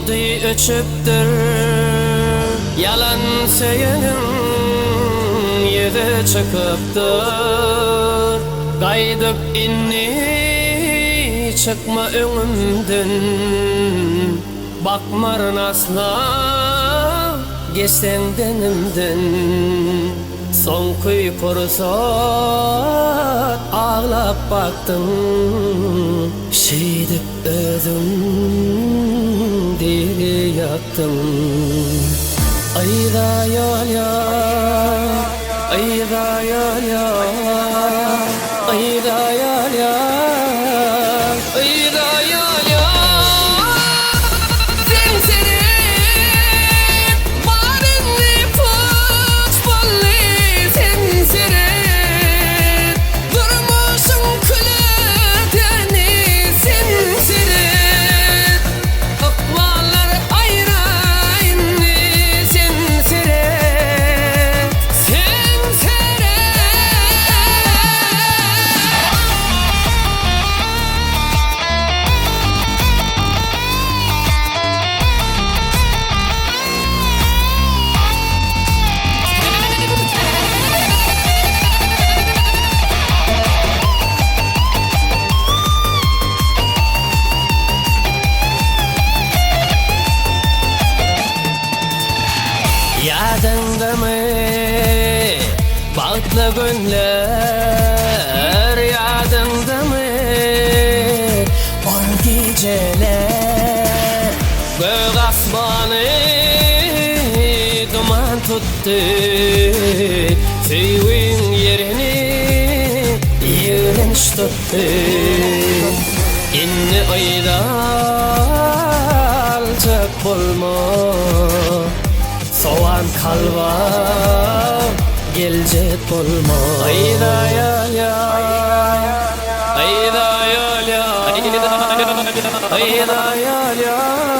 Ody öçüpdir. Ýalan söýeniň ýüzi çykypdyr. Gaýdyp indi çykma öňümden. Bakmaryn asla geçseň deňimden. Soňky pursat aglap bakdyň. Şeýdip özüň diri ýakdyň. Yza ýol ýok, yza ýol ýok, yza ýol ýok, yza ýol ýok. Sen seret, bar indi puç boldy, sen seret. Durmuşyň küle döndi, sen seret. Ykballar aýra indi, sen seret. Sen seret. Ýadyňdamy bagtly günler Ýadyňdamy ol gijeler Gök asmany duman tutdy Söýgiň ýerini ýigrenç tutdy Indi yza aljak bolma Sowan kalba geljek bolma Yza ýol ýok Yza ýol ýok Yza ýol ýok.